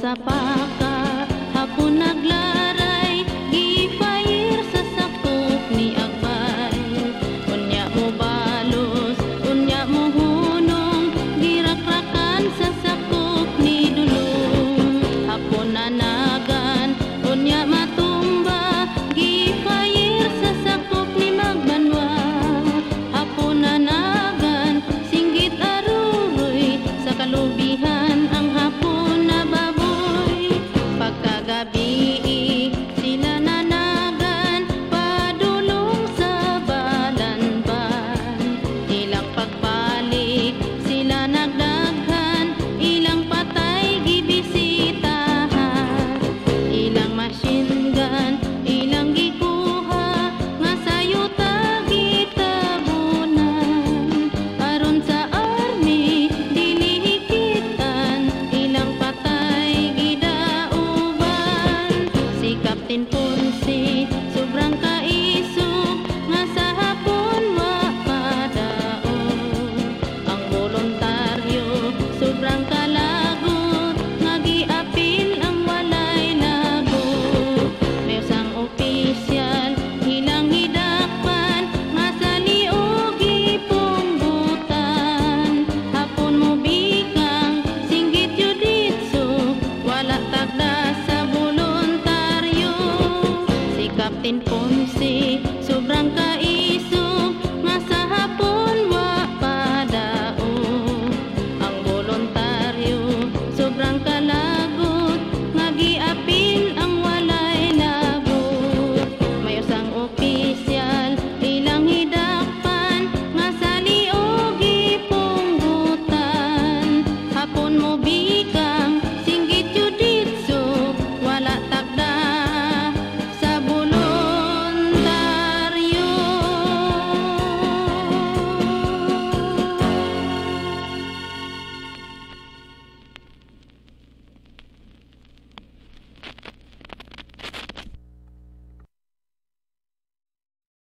Sa paka, hapon naglaray, gi-fire sa sakop ni Agbay. Unya mo balos, unya mo hunong, girakrakan sa sakop ni Dulong. Hapon nanagan, unya matumba, gi-fire sa sakop ni Magbanwa. Hapon nanagan, singgit aruroy, sa kalubihan ang hapon na baboy. Pagkagabi, sila nanagan, padulong sa Balanban. Ilang pagbalik, sila nagdaghan, ilang patay gibisitahan. Ilang machine gun, ilang gikuha, nga sayuta gitabunan. Aron sa army, dili hikitan, ilang patay gidauban. Si Captain Ponce, sobrang kaisog, nga sa hapon wa madaog. Ang voluntaryo, sobrang kalagot, nga giapil ang walay lagot. May usang opisyal, ilang hidakpan, nga sa liog gipunggutan. Hapon mo bikang, singgit yuditso, wala tagda sa voluntaryo. Si Captain Ponce